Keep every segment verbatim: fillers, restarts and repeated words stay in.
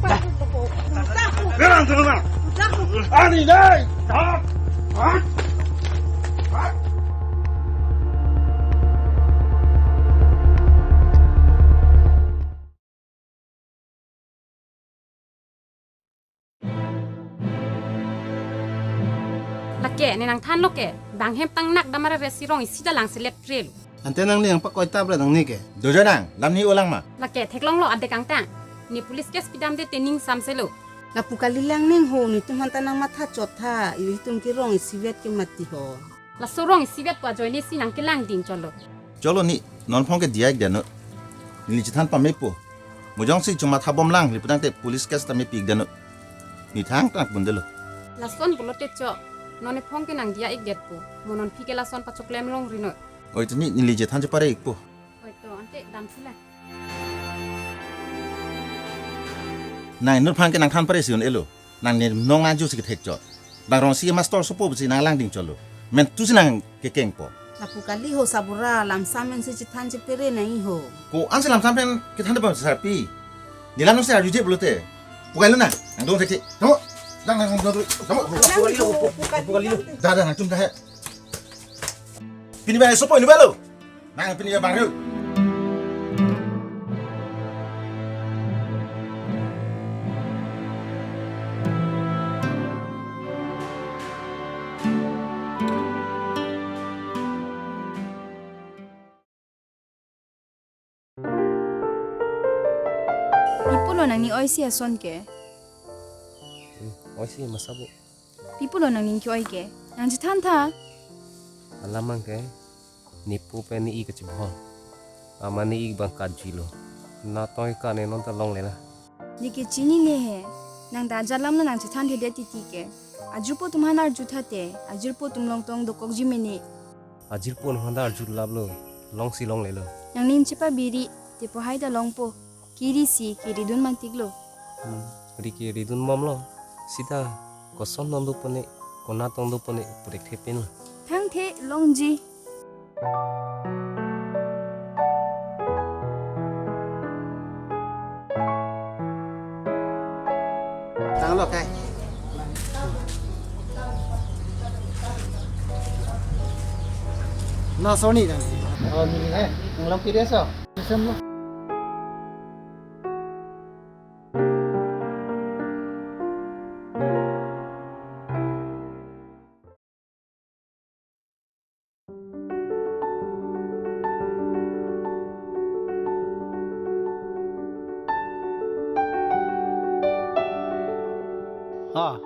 Patut ko. Udah ko. Bilang, bilang. Udah ko. Ani, dai. Hah? Hah? Lake, ne nangthanlo ke, bang hem tang nak damar resi rong isi dalang selet krelo. Ante nangli nangpakoi tap ra nangni ke. Dojo nang, lam ni olang ma. Lake, theklonglo adek angtang. Ne police case pidamde te ning samselo. Lapu kalilang ning ho, netum aphan ta nangmatha chot tha, ilitum ke rong isivet ke mati ho. Laso rong isivet pu ajoine si nangkelang ding cholo. Cholo ni, non phone ke diya ik dano. Neli chethan pamepo. Mo jongsi chomatha bomlang, neli pudang te police case ta mepik dano. Ne thangta pundelo. Lason pulote cho, non ne phone ke nangdiya ik detpo. Mo non phi ke lason pachoklem longri no. Oi, te ni, neli chethan chepare ikpo. Oi to, ante damsila. Nang inut aphan ke nangthan pare si un-elo. Nang ne nong nangju si kethek chot. Bang rong isi master sopo si nanglang ding cholo. Men tu si nangkekengpo. Lapu kali ho sabura, lamsam men si chethan chepere nangji ho. Ko-an si lamsam pen kethan de bang sarpi. Dilan si arjuje pulote. Pukailo na, nangdun thekthek. Tamo. Dang nangdun thek. Tamo. Nang ho, pukailo. Da, da, nangtum da he. Pini ba sopo ini ba lo. Nang pini ya bang yu. Pi pulo nangning oisi ason ke? Hmm, oisi masabo. Pi pulo nangning ke-oi ke? Nangchethan tha. Alam mang ke, ne pu pen ne-ik kachebhong. Amat ne-ik bang kajilo. Natoi ka ne non ta longlela. Ne ke chinine he. Nang da ajalam lo nangchethan thedet titi ke. Ajirpo atum aphan arju tha te, ajirpo atum longtong dokokji mene. Ajirpo atum aphan ta arjulaplo, long si longlelo. Nangning chepabiri, tepo hai ta longpo. Kiri si, kiridun matiklo. Hmm, ri kiridun bomlo. Sita, koson tong do pone, konat tong do pone, purek thepin lo. Thangthe longji. Tanglo kai. Na soni dan. Oh, ni hai. Nang lam kiri so. Isem lo. Ah.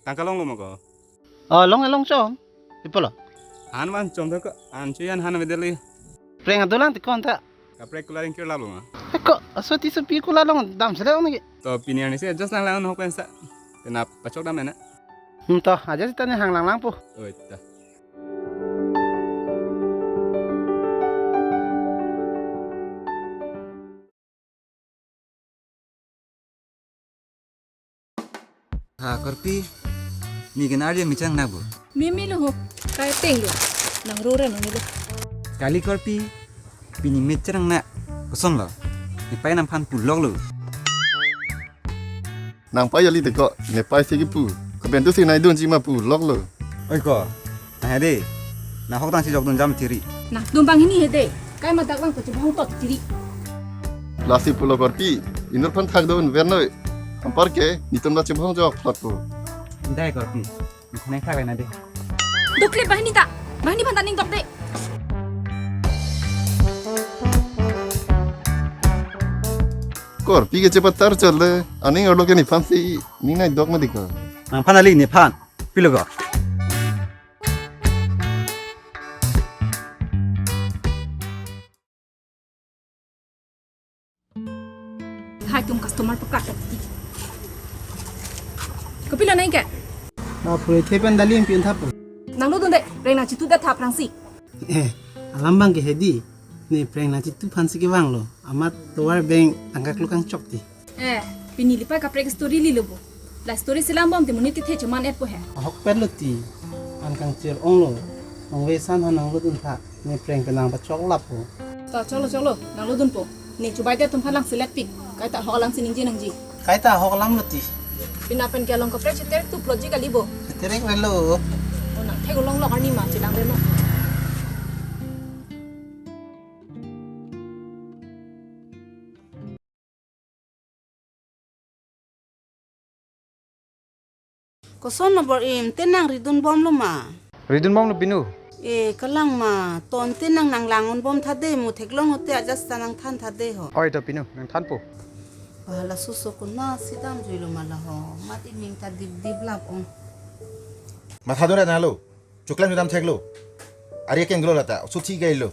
Tangka longlo ma ko? Oh, long, long chom. Pi pulo? Han van chom tha ko, an chu yan han avedetlo. Preng adolang te ko-an tha. Kaprek kula ring kir lalo ma. Ko, aso ti so pi kula long damsele ong ke. To pini ani se just lang lang hok pensa. Te nangpachok dam na. Hmm, to, aja sita ne hang langlangpo. Oi ta. Ha, Korpi, ne ke arje mechang na bo? Mimi lo ho, kai teng lo, nang rore nang lo. Kali Korpi, pini mechang na, koson lo? Ne pai nangphan pulok lo. Nang pai ali teko, ne pai si kipu. Kabentu si nai dun ji ma pulok lo. Oi ko, nang hede, nang hok tang si jok dun jam tiri. Nangtum banghini hede, kai madak lang kachebhong tot tiri. Lasi pulo Korpi, inut aphan thak dun ver noi. Anparke, netum ta chebhong jok tot po. Dai Korpi, nang thak na de. Dokle banghini ta, banghini aphan ta ning dokde. Korpi ke chepatar chole, aning arlo ke nephan si, ning nai dok ma diko. Nangphan ali nephan, pilo ko. Hai tum customer pakat tadi. Kopilo nai ke? Ah, pure the pen dali yang pion thapo. Nang lo dunde, reng nangchitu da tha aphrangsi. Eh, alam bang ke hedi. Ne preng nangchitu aphan si kevang lo. Amat tovar bank tangka klukang chok ti. Eh, pini lipai kaprek story lilo bo. La story si langbom te monit kethe choman-etpo he. Ahokpet lo ti. An kangchir onglo. Nangve san han nanglo dun tha. Ne preng penang pachok lappo. To cholo cholo, nanglo dunpo. Ne chubai te atum aphan lang selet pik. Kaita ahok alam si ningje nangji. Kaita ahok alam lo ti. Pini pen ke along kaprek cheter tu plot ji kali bo. Cheter-ik velo. O nang thek ulong lok arni ma chelang reno. Koson nobor im, te nang ridun bomlo ma? Ridun bomlo pinu. E, kalang ma, ton te nang nang lang-un bom tha de, mo theklong hote adjust ta nangthan tha de ho. Oi to pinu, nangthanpo. Ba, laso so konat si damjuilo ma la ho, mat iming ta dip dip lap ong. Matha dun ra nalo. Choklang jodam theklo. Ari akeng lo lata, suthi gailo.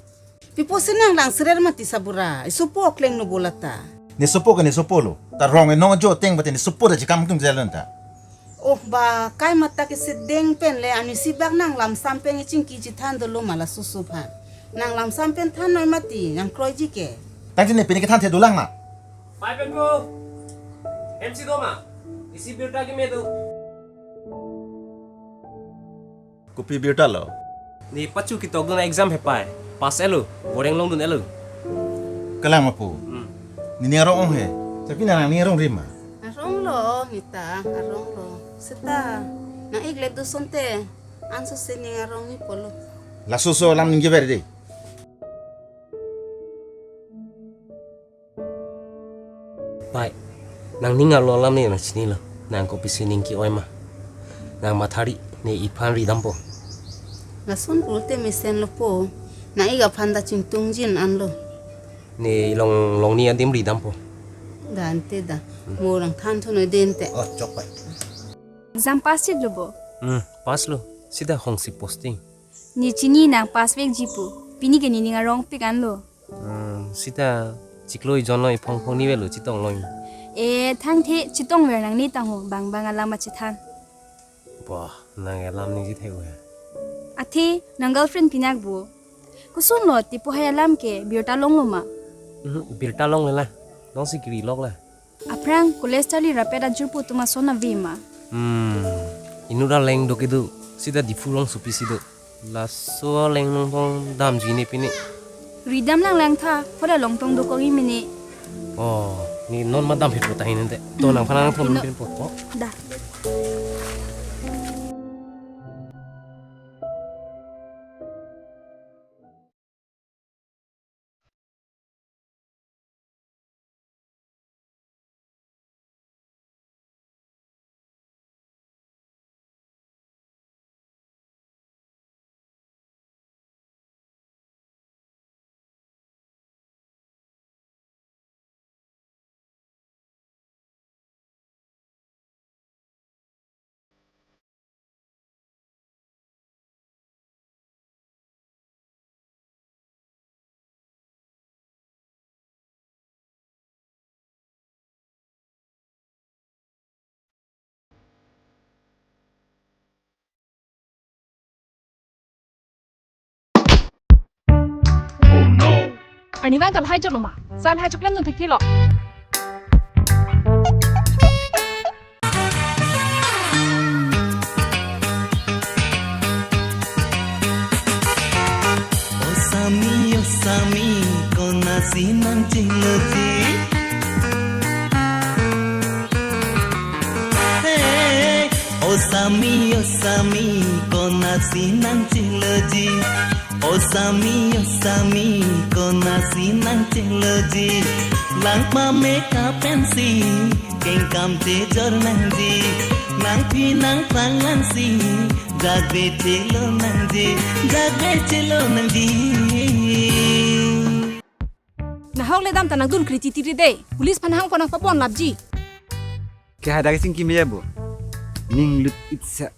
Pipo si nang lang serer mati sabura, isopo okleng no bo lata. Ne sopo ke ne sopo lo. Ta rong enong ajo ateng bate ne sopo ta chekam tung jalan ta. Oh ba, kai mata ke sedeng pen le ani si bak nang lamsam pen ichingki chithan dolo ma laso so aphan. Nang lamsam pen than noi mati, nang kroiji ke. Tangte ne pini kethan the dolang ma. Pai pen po. M C do ma. Isi birta ke me do. Kopi birta lo? Ne pachu ketok dun exam hepai. Pass-etlo, boreng longdun-etlo. Kalang ma pu. Hmm. Nini arong ong he. Tapi nang nini arong ri ma? Arong lo, mita, arong lo. Seta, nang-ik le do asonte. Anso si ne arong ni polo. Laso so alam ningje ver de. Pai, nang ning arlo alam ne nang chinilo. Nang kopisi ning ke-oi ma. Nang mathari ne iphan ridampo. Lason pulote mesenlo po. Nang-ik aphan ta chingtung jin anlo. Ne ilong longni adim ridampo. Da ante da. Hmm. Mo nangthan thu noi de ante. Oh, chok pai. Exam pass chit lo bo? Hmm, pass lo. Sita hongsi posting. Ne chini nang pass vekji pu. Pini ke nening arong pik anlo. Hmm, sita chiklo ijon lo iphong phongni velo chitong lo. E, thangthe chitong ver nangne tang ho, bang bang alam achethan. Wah, nang alam ningje thek-o he. Athe, nang girlfriend pinak bo. Koson lo, tipo hai alam ke, birta longlo ma? Mhm, birta longle la. Longsi kiri lok la. Aphrang, college charli rapet ajurpo atum ason ave ma? Hmm, inut aleng do kedo, sita Diphu rongsopi si do. Laso aleng nangtong damji ne pini. Ridam lang lang tha, hoda longtong dokok ri mene. Oh, ne non ma dam phit po tahin ante. To nangphan nangthon Ino- pin po. Oh. Da. Arnivang ta lahai chot lo ma? Sa lahai choklem nang thekthelo. O sami, o sami, konatsi nangchingloji? Hey, o sami, o sami, konatsi nangchingloji? O sami, o sami, konatsi nangchingloji? Lang pame kapensi, kengkam chejor nangji. Nangpi nangplang langsi, jagbe chelo nangji, jagbe chelo nangji. Nahok le dam ta nangdun kri titi ri de. Police aphan hang pon nang papon lapji. Ke hadak sing kimi ya bo. Ning lut itsa.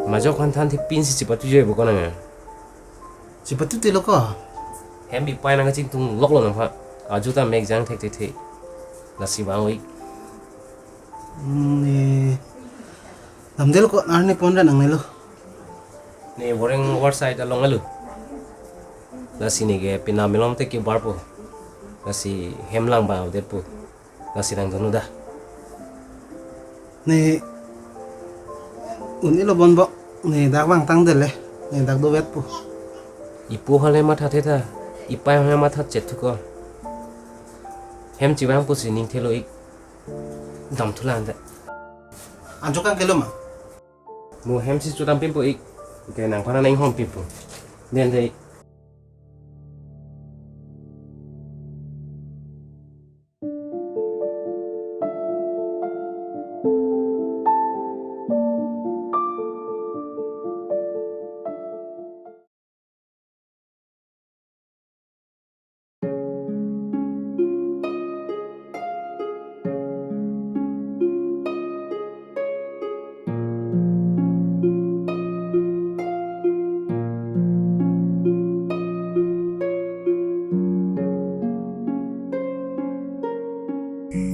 Majok aphan than thepin si chipatu joi bo konang ya. Chipatu te lo ko. Hem bi pai nang kachingtung lok lo nangpha. Ajo ta mek jang thek thek thek. Lasi vang-ik. Hmm, ne damdelo ko, arni pon ra nangnelo. Ne Boreng warside along alo. Lasi ne ke pina milom te kebarpo. Lasi hem lang ba det po. Lasi nangdun-o da. Ne un-elo bon bo, ne dak vangtang dele, ne dak dovetpo. Ipo hale mathathe ta, ipai hale mathatchet thu ko. Hem chevangpo si ning thelo-ik. Damthulang ta. Anchot kangkelo ma? Mo hem si chodam pimpo-ik. Ke nangphan nang-inghon pimpo. Den de.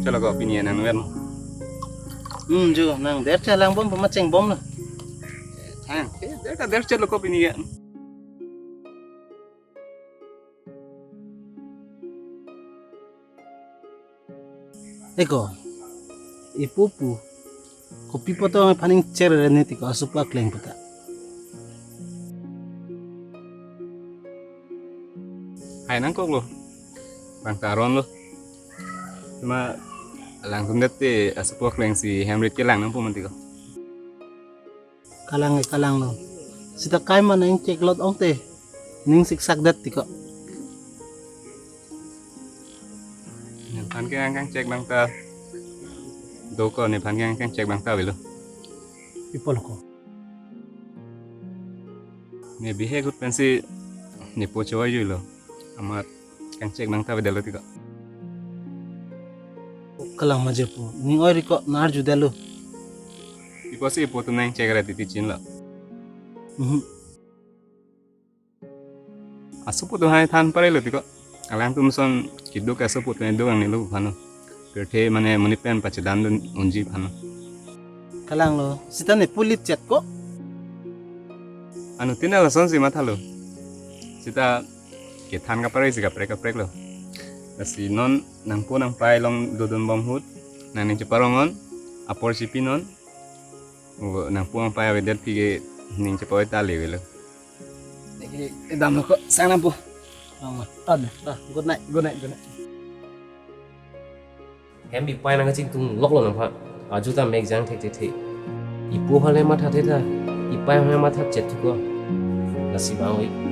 Chalo ko pini nangver. Hmm, jo, nang der chelang bom, pama chengbomlo. Thang, eh, der ta der chelo ko pini ya. Eko, ipo pu, kopi pu tong aphan ingchek re ne tiko asopo akleng puta. Hai nangkoklo, bang ta aronlo. Cuma alangtum det te asopo akleng si hem rit kelang nangpo man tiko. Kalang e, kalanglo. Sita kaimana ingchek lot ong te, ning siksak det tiko. Nephan ke angkang chek bang ta do ko, nephan ke angkang chek bang ta avelo. Ipo lo ko. Ne bihek ahut pensi nepo choi juilo. Amat kangchek bang ta avedetlo tiko. Kalang ma jepo, ning oi ri ko, nar judetlo. Ipo si ipo atum nangchek ra titi chinlo. Mhm. Asopo atum hai than parelo tiko. Alangtum ason keduk asopo atum duk ang nilo aphan lo. Pirthe mane monit pen pachedandun unji aphan lo. Kalanglo, sita ne pulit chet ko. Anuttin lason si mathalo. Sita kethan kapare si kaprek kaprek lo. Lasi non nangpo nangpai along dodun bom ahut, nangning cheparong non, apor chepi non. O, nangpo nangpai avedet aphi ke ning chepa-oi ta le avelo. Neke edamlo ko, sang nangpo. Ang ma. Ade, ta, good night, good night, good night. Hem ipai nangkachingtung loklo nangpha. Ajo ta mek jang thekthekthe. Ipo hale mathathe ta, ipai hale mathatchet thu ko. Lasi vang-ik.